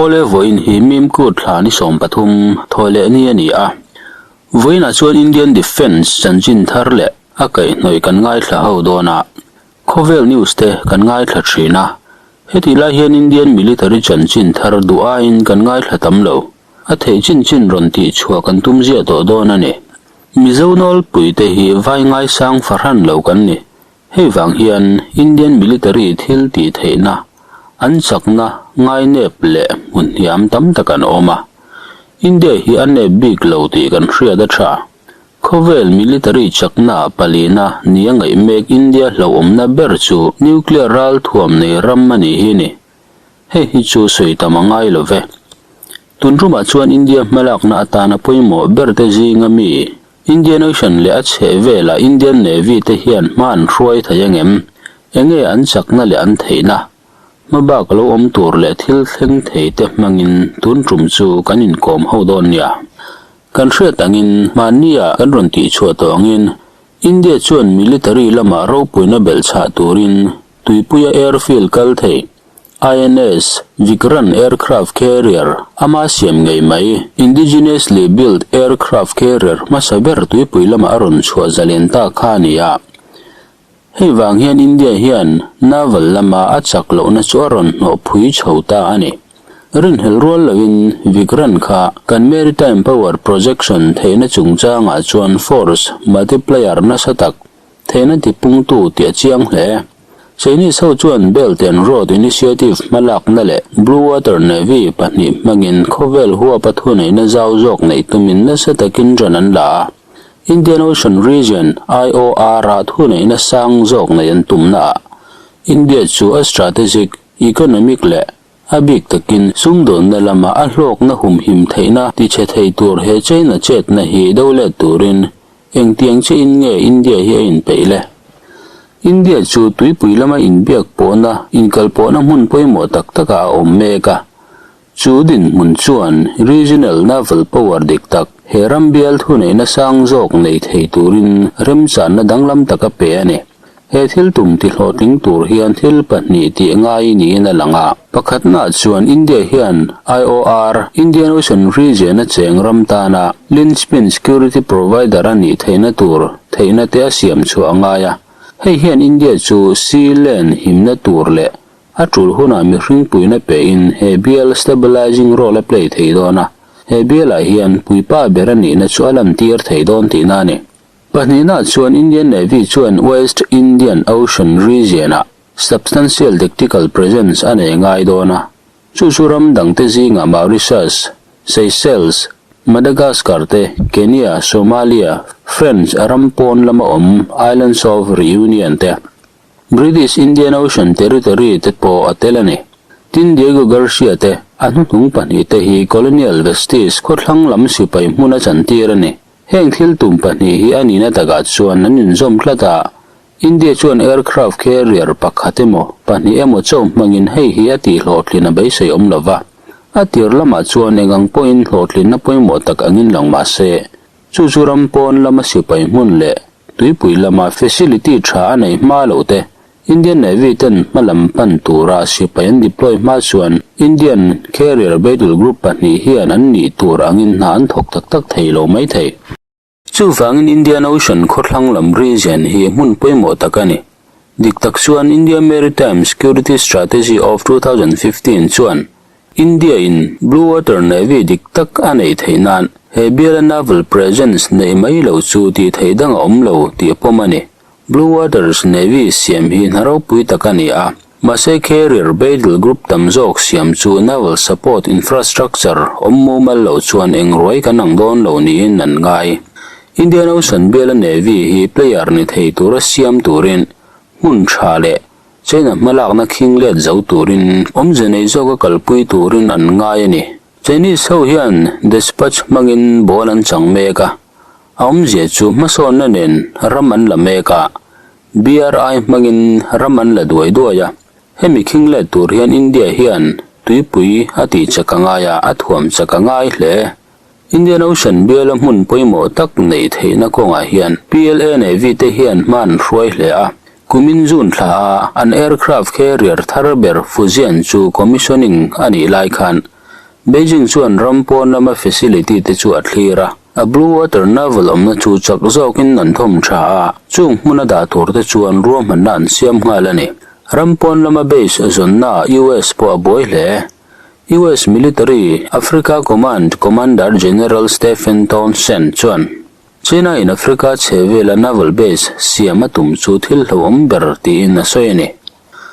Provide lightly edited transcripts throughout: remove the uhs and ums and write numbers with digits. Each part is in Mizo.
Awle vawiin hi Mimkut thla ni 13 thawhleh ni a ni a. Vawiinah chuan Indian Defence chanchin thar leh a kaihhnawih kan ngaithla ho dawn a. Khawvel news te kan ngaithla thin a. Hetih lai hian Indian military chanchin thar duh aiin kan ngaithla tam lo. A theih chin chin rawn tih chhuah kan tum ziah tawh dawn a ni. Mizo nawlpui te hi vai ngaisang fahran lo kan ni. Hei vang hian Indian military thil tih theihna, an chakna ngainep leh hmun hniam tam tak an awm a. India hi a nep bik lo tih kan hriat a tha. Khawvel military chakna palina nia ngaih mek India hlauhawmna ber chu nuclear ralthuam nei ram a nih hi ni. Hei hi chu sawi tam a ngai lo ve. Tun tumah chuan India hmalakna atana pawimawh berte zinga mi Indian Ocean leh a chheh velah Indian Navy te hian hma an hruai thei angem? Enge an chakna leh an theihna? Hmabak lo awm tur leh thil thleng thei te hmangin tun tum chu kan inkawm ho dawn nia. Kan hriat angin hmannia kan rawn tihchhuah tawh angin India chuan military lamah ropuina belhchhah turin tuipuia airfield kal thei INS Vikrant aircraft carrier ama siam ngei mai. Indigenously built aircraft carrier hmasa ber tuipui lamah a rawn chhuah zalen ta kha a ni a. Hei vang hian India hian naval lama a chak lohna chu a rawn hnawh phui chho ta a ni. Rinhlelh rual loin Vikrant kha kan maritime power projection theihna chungchangah chuan force multiplier nasa tak theihna tipungtu tih a chiang hle. Chinese ho chuan Belt and Road Initiative hmalakna leh Blue Water Navy pahnih hmangin khawvel huapa thuneihna zau zawk neih tumin nasa takin ran an la a. Indian Ocean Region, IOR, ah thuneihna sang zawk neih an tumnaah India chu a strategic, economic leh a bik takin sumdawnna lama a hlawkna humhim theihna tichhe thei tur he China chetna hi do let turin Engtiang chiahin nge India hi a inpeih le? India chu tuipui lama inbiak pawhna, inkalpawhna hmun pawimawh tak takah a awm mek a. Chu dinhmun chuan regional naval power dik tak, he ram bial thuneihna sang zawk nei thei turin remchanna danglam tak a pe a ni. He thil tum ti hlawhtling tur hian thil pahnih tih ngai niin a lang a. Pakhatnaah chuan India hian IOR, Indian Ocean Region a cheng ram tana linchpin security provider a nih theihna tur theihna te a siam chhuah a ngai a. Hei hian India chu sea lane himna tur leh a tul hunah mihring puihna pein he bial stabilizing role a play thei dawn a. He bialah hian puipa ber a nihna chu a lantir thei dawn tihna a ni. Pahnihna chuan Indian Navy chuan West Indian Ocean region-ah substantial tactical presence a nei ngai dawn a, chu chu ram dangte zingah Mauritius, Seychelles, Madagascar te, Kenya, Somalia, French a ram pawn lama awm Islands of Reunion te, British Indian Ocean Territory te pawh a tel a ni. Tin, Diego Garcia te, a hnuhnung pahnihte hi colonial vestige khawthlang lam sipai hmun a chantir a ni. Heng thil tum pahnih hi a nihna takah chuan an inzawm tlat a, India chuan aircraft carrier pakhat emaw, pahnih emaw chauh hmangin hei hi a tihhlawhtlin a beisei awm lo va. A tir lamah chuan eng ang pawhin hlawhtlinna pawimawh tak angin lang mah se, chu chu ram pawn lama sipai hmun leh tuipui lama facility tha a neih hma loh te Indian Navy ten hma lam pan tura sipai an deploy hma chuan Indian Carrier Battle Group pahnih hian an nih tur angin hna an thawk tak tak thei lo mai thei. Chuvangin Indian Ocean khawthlang lam region hi hmun pawimawh tak a ni. Dik tak chuan India Maritime Security Strategy of 2015 chuan India in Blue Water Navy dik tak a neih theih nan he biala naval presence neih mai lo chu tih theih dang a awm lo tih a pawm a ni. Blue Waters Navy siam hi hna ropui tak a ni a, mahse carrier battle group tam zawk siam chu naval support infrastructure awm mumal loh chuan eng ruai kan ang dawn lo niin an ngai. Indian Ocean biala Navy hi player ni thei tura siam turin hmun tha leh China hmalakna khing let zo turin awmze nei zawka kalpui turin an ngai a ni. Chinese ho hian dispatch hmangin ball an chang mek a, A awmzia chu hmasawnna nen ram an la mek a, BRI hmangin ram an la duai duai a. Hemi khing let tur hian India hian tuipui a tih chak a ngai a, a thuam chak a ngai hle. Indian Ocean biala hmun pawimawh tak neih theihna kawngah hian PLA Navy te hian hma an hruai hle a. Kumin June thla a an aircraft carrier thar ber Fujian chu commissioning a nih lai khan. Beijing chuan ram pawn lama facility te chu a thlir a, a Blue Water Naval awmna chu chak zawkin an thawm tha a, chung hmuna dah tur te chuan ruahmanna an siam nghal a ni. Ram pawn lama base zawnnaah US pawh a buai hle. US Military Africa Command Commander General Stephen Townsend chuan China in Africa chhehvela naval base siam a tum chu thil hlauhawm ber tiin a sawi a ni.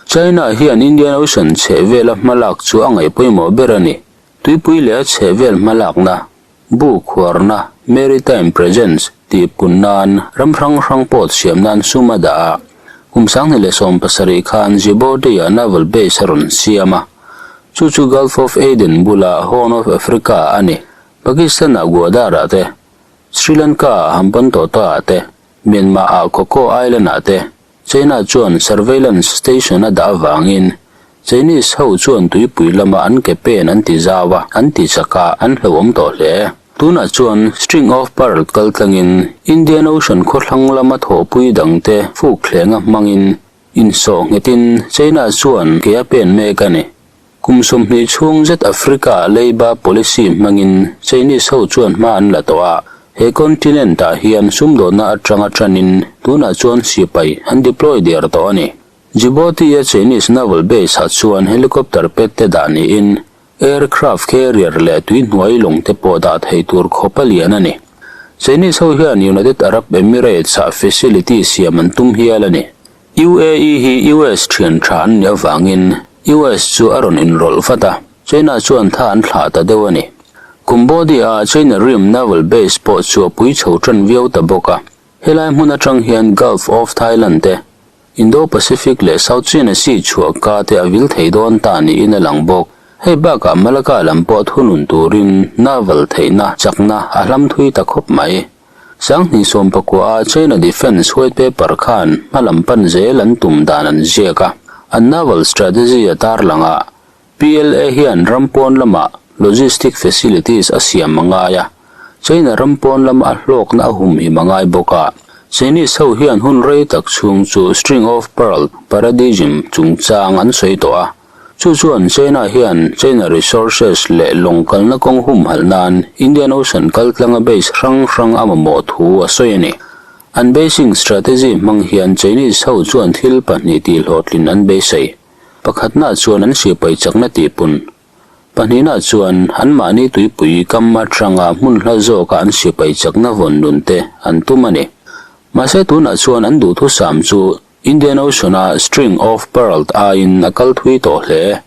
China hian Indian Ocean chhehvela hmalak chu a ngaih pawimawh ber a ni. Tuipui leh a chhehvel hmalakna, bu khuarna, maritime presence, tih pun nan ram hrang hrang pawt siam nan sum a dah a. Kum 2017 khan Djibouti-ah naval base a rawn siam a. Chu chu Gulf of Aden bula Horn of Africa a ni. Pakistan-ah Gwadar-ah te, Sri Lanka-ah Hambantota-ah te, Myanmar-ah Coco Island-ah te, China chuan surveillance station a dah avangin Chinese ho chuan tuipui lama an ke pen an ti zau a, an ti chak a, an hlauhawm tawh hle. Tunah chuan String of Pearl kal tlangin Indian Ocean khawthlang lama thawhpui dangte fuk thlenga hmangin insawh nghetin China chuan ke a pen mek a ni. Kum 20 chhung zet Africa-ah leiba policy hmangin Chinese ho chuan hma an la tawh a, he continent-ah hian sumdawnna atanga tanin tunah chuan sipai an deploy der tawh a ni. Djibouti-a Chinese naval base-ah chuan helicopter pet te dah niin aircraft carrier leh tuihnuai lawng te pawh dah thei tur khawp a lian a ni. Chinese ho hian United Arab Emirates-ah facility siam an tum hial a ni. UAE hi US thian tha an nih avangin US chu a rawn inrawlh vat a, China chuan tha an thlah ta deuh a ni. Cambodia-a China Rim Naval Base pawh chu a pui chho tan viau ta bawk a, helai hmun atang hian Gulf of Thailand te, Indo-Pacific leh South China Sea chhuah ka te a vil thei dawn ta niin a lang bawk. Hei bakah Malacca lam pawh thunun turin naval theihna chakna a hlam thui ta khawp mai. 2019 a China Defence White Paper khan hma lam pan zel an tum dan an ziak a, an naval strategy a tarlang a, PLA hian ram pawn lamah logistic facilities a siam a ngai a, China ram pawn lama a hlawkna a humhim a ngai bawk a. Chinese ho hian hun rei tak chhung chu String of Pearl paradigm chungchang an sawi tawh a. Chu chuan China hian China resources leh lawng kalna kawng humhalh nan Indian Ocean kaltlanga base hrang hrang a mamawh thu a sawi a ni. An basing strategy hmang hian Chinese ho chuan thil pahnih tihhlawhtlin an beisei. Pakhatna chuan an sipai chakna tihpun. Pahnihna chuan anmahni tuipui kam atanga hmun hla zawka an sipai chakna vawn nun te an tum a ni. Mahse tunah chuan an duhthusam chu Indian Ocean-a String of Pearl aiin a kal thui tawh hle.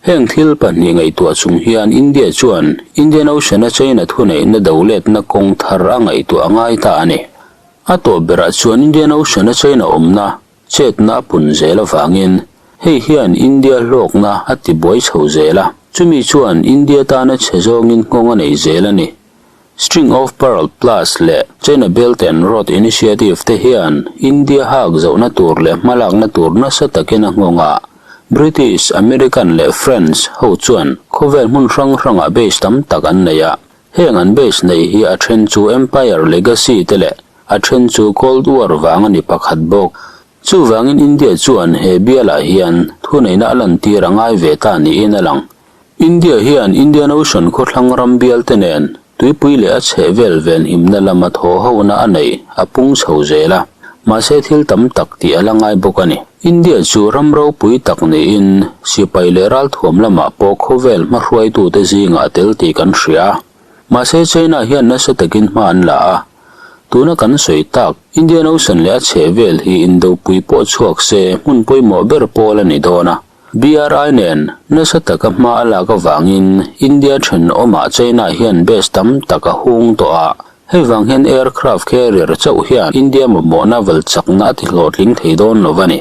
Heng thil pahnih ngaihtuah chung hian India chuan Indian Ocean-a China thuneihna do letna kawng thar a ngaihtuah a ngai ta a ni. A tawp berah chuan Indian Ocean-a China awmna chetna a pun zel avangin hei hian India hlawkna a tibuai chho zel a, chumi chuan India tana chhe zawngin nghawng a nei zel a ni. String of Pearl Plus leh China Belt and Road Initiative te hian India hak zohna tur leh hmalakna tur nasa takin a nghawng a. British, American leh French ho chuan khawvel hmun hrang hrangah base tam tak an nei a. Heng an base neih hi a then chu Empire Legacy te leh a then chu Cold War vang a ni pakhat bawk. Chuvangin India chuan he bialah hian thuneihna a lantir a ngai ve ta niin a lang. India hian Indian Ocean khawthlang ram bialte nen tuipui leh a chhehvel venhimna lama thawhhona a neih a pung chho zel a, mahse thil tam tak tih a la ngai bawk a ni. India chu ram ropui tak niin sipai leh ralthuam lamah pawh khawvel hmahruaitute zingah a tel tih kan hria a. Mahse China hian nasa takin hma an la a, tuna kan sawi tak Indian Ocean leh a chhehvel hi indopui pawh chhuak se hmun pawimawh ber pawl a ni dawn a. BRI nen nasa taka hma a lak avangin India thenawmah China hian base tam tak a hung tawh a, hei vang hian aircraft carrier chauh hian India mamawhna val chakna a ti hlawhtling thei dawn lo a ni.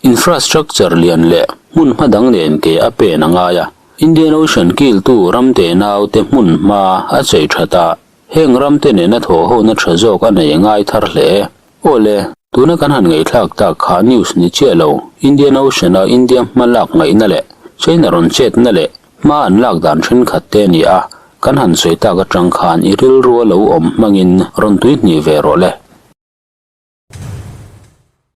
Infrastructure lian leh hmun hma dang nen ke a pen a ngai a, Indian Ocean kiltu ram tenaute hmun hma a chei that a, heng ramte nena thawhhona tha zawk a nei ngai thar hle. Aw le, tuna kan han ngaihthlak tak kha news ni chiah lo, Indian Ocean-a India hma lak ngaihna leh China rawn chetna leh hma an lak dan thenkhat te a ni a, kan han sawi tak atang khan i rilru a lo awm hmangin rawn tui hnih ve rawh le.